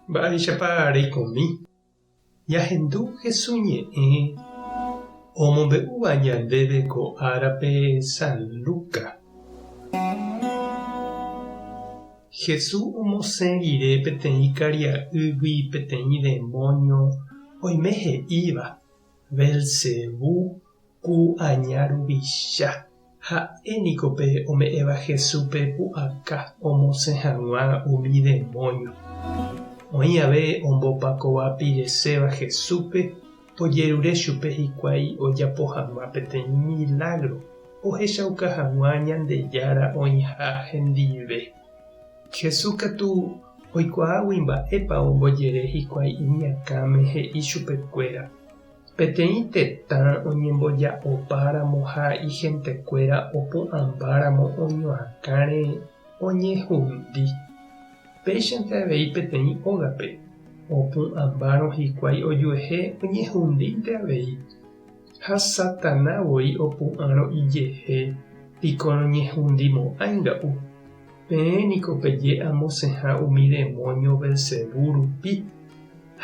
Mba'éichapa reikomi? Ñahendu Hesu ñe'ẽ omombe'úva ñandéve ko árape San Luca. Hesu omosẽ rire peteĩ karia'ýgui peteĩ demóño oime he'íva, Belcebú ku aña ruvicha. Ha'e niko pe ome'ẽva Jesúspe pu'aka omosẽ hag̃ua umi demóño. Oĩ ave ombopakova pireséva Jesúspe ojerure chupe hikuái ojapo hag̃ua peteĩ milágro ohechauka hag̃ua Ñandejára oĩha hendive. Jesús katu oikuaágui mba'épa ombojere hikuái iñakãme he'i chupekuéra, Peteĩ tetã oñemboja'opáramo ha ihentekuéra opu'ãmbáramo oñoakãre oñehundi. Péichante avei peteĩ ógape, opu'ãmbárõ hikuái ojuehe oñehundínte avei. Ha Satana voi opu'ãrõ ijehe piko noñehundimo'ãi nga'u. Peẽ niko peje amosẽha umi demóño Belcebú rupi.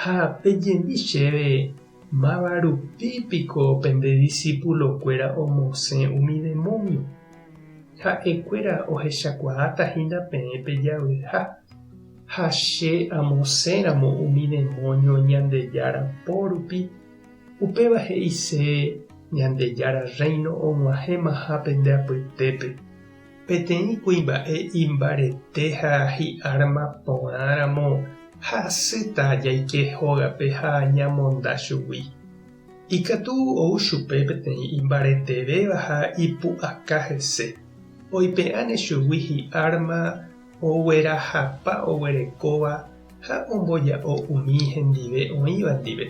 Ha pejemi chéve, máva rupi piko pende disípulokuéra omosẽ umi demónio? Ha'ekuéra ohechakuaáta hína peẽ pejavyha, ha che amosẽramo umi demónio Ñandejára po rupi, upéva he'ise Ñandejára Rréino og̃uahẽmaha pende apytépe. Peteĩ kuimba'e imbarete ha hi'árma porãramo hasýta jaike hógape ha ñamonda chugui. Ikatu ou chupe peteĩ imbaretevéva ha ipu'aka hese, oipe'áne chugui hi'árma oguerahapa oguerekóva ha omboja'o umi hendive oĩva ndive.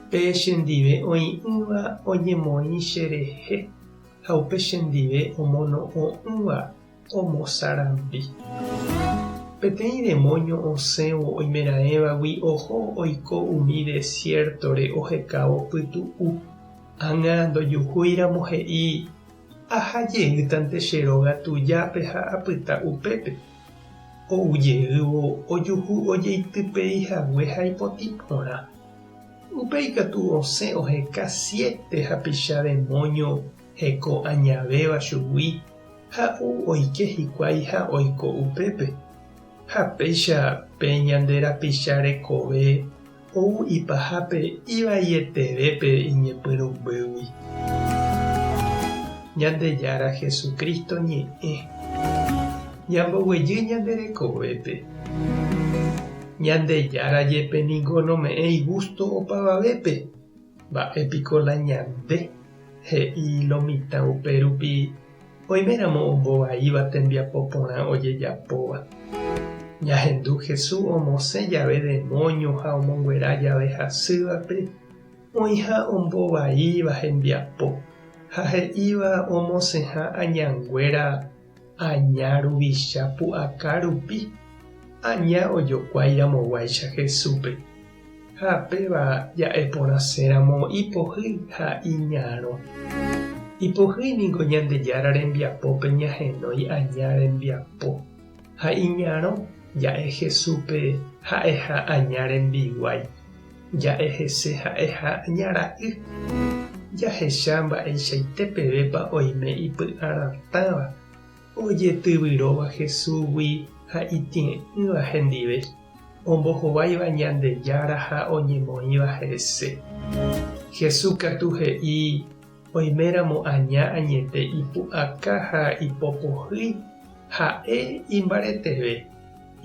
Pe chendive oĩ'ỹva oñemoĩ cherehe. Ha upe chendive omono'õ'ỹva omosarambi. Peteĩ demóño osẽvo oimeraẽvagui oho oiko umi desiértore ohekávo pytu'u. Ág̃a ndojuhúiramo he'i, Aha jeýtante che róga tujápe ha apyta upépe. Ou jeývo ojuhu ojeitypei hague ha ipotĩ porã. Upéi katu osẽ oheka siete hapicha demóño heko añavéva chugui ha ou oike hikuái ha oiko upépe. Ha péicha pe ñande rapicha rekove ou ipahápe ivaietevépe iñepyrũmbýgui. Ñandejára Jesucristo ñe'ẽ. Ñamboguejy ñande rekovépe. Ñandejára jepe ningo nome'ẽi gústo opavavépe. Mba'e piko la ñande, he'i lo mitã upérupi oiméramo ombovaíva tembiapo porã ojejapóva. Ñahendu Jesús omosẽ jave demóño ha omonguera jave hasývape, oĩha ombovaíva hembiapo ha he'íva omosẽha añanguéra Aña ruvicha pu'aka rupi, aña ojokuái ramoguáicha Jesúspe. Ha péva ja'e porãséramo ipohýi ha iñarõ. Ipohýi ningo Ñandejára rembiapópe ñahenói aña rembiapo, ha iñarõ ja'e Jesúspe ha'eha aña rembiguái, ja'e hese ha'eha aña ra'y. Jahecha mba'eichaite pevépa oime ipy'aratãva, ojetyvyróva Jesúsgui ha itie'ỹva hendive, ombohováiva Ñandejára ha oñemoĩva hese. Jesús katu he'i oiméramo aña añete ipu'aka ha ipopohýi, ha'e imbareteve,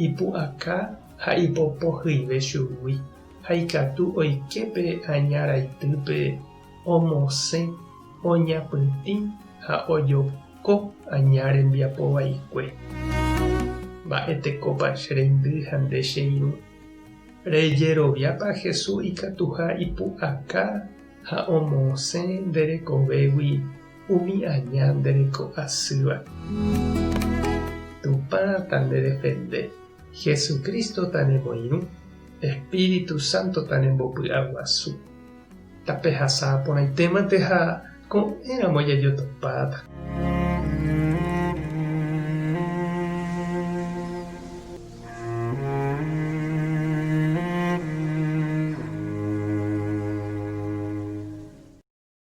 ipu'aka ha ipopohyive chugui. Ha ikatu oike pe aña raitýpe omosẽ, oñapytĩ ha ojoko aña rembiapo vaikue. Mba'e tekópa che reindy ha nde che irũ? Rejeroviápa Jesús ikatuha ipu'aka ha omosẽ nde rekovégui umi aña nde reko asýva? Tupã tandedefende, Jesucristo tanemoirũ. Espíritu Santo tanembopy'aguasu. Tapehasa porãitémante ha ko'ẽramo jajotopáta.